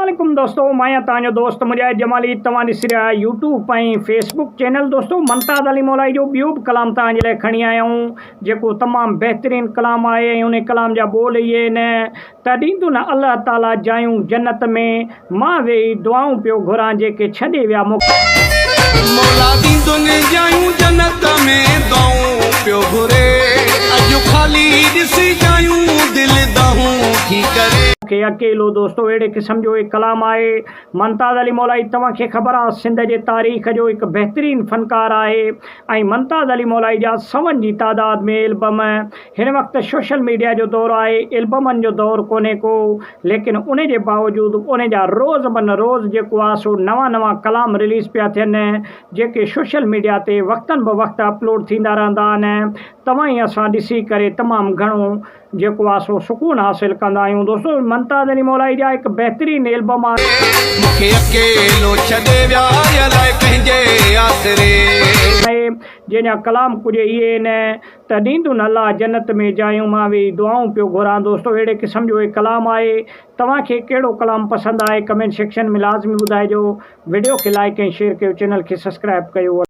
عليڪم دوستو مان آهيان توهان جو دوست مجاهد جمالي توهان ڏسي رهيا آهيو يوٽيوب ۽ فيسبوڪ چينل دوستو ممتاز علي مولائي جو ٻيو به ڪلام توهان جي لاء کڻي آيا آهيون جيڪو تمام بهترين ڪلام آهي ۽ ان ڪلام جا ٻول اهي آهن ته ڏيندو نه الله تعالي جايون جنت ۾ مان ويهي دعائون پيو گهران جيڪي ڇڏي ويا مون کي. مولا ڏيندن جايون جنت ۾ دعائون پيو گهري اڄ خالي ڏسي جايون دل دانهون ٿي ڪري. کي اڪيلو دوستو اهڙي قسم جو هڪ ڪلام آهي ممتاز علي مولائي توهان کي خبر آ سنڌ جي تاريخ جو هڪ بهترين فنڪار آهي ۽ ممتاز علي مولائي جا سون جي تعداد ۾ البم هن وقت سوشل ميڊيا جو دور آهي البمن جو دور ڪونهي ڪو ليڪن ان جي باوجود ان جا روز بن روز جيڪو آ سو نوان نوان ڪلام رليز پيا ٿين جيڪي سوشل ميڊيا تي وقتن به وقت اپلوڊ ٿيندا رهندا آهن توهان ئي اسان ڏسي ڪري تمام گهڻو جيڪو آ سو سڪون حاصل ڪندا آهيون دوستو ممتاز علي مولائي جا هڪ بهترين البم آ. مونکي اڪيلو ڇڏي ويا الائي ڪنهنجي آسري. آهي جنهن جا ڪلام ڪجهه اهي آهن ته ڏيندن الله جنت ۾ جايون مان ويهي دعائون پيو گهران دوستو اهڙي قسم جو هي ڪلام آهي توهان کي ڪهڙو ڪلام پسند آهي ڪمينٽ سيڪشن ۾ لازمي ٻڌائجو وڊيو کي لائيڪ ۽ شيئر ڪيو چينل کي سسڪرائب ڪيو.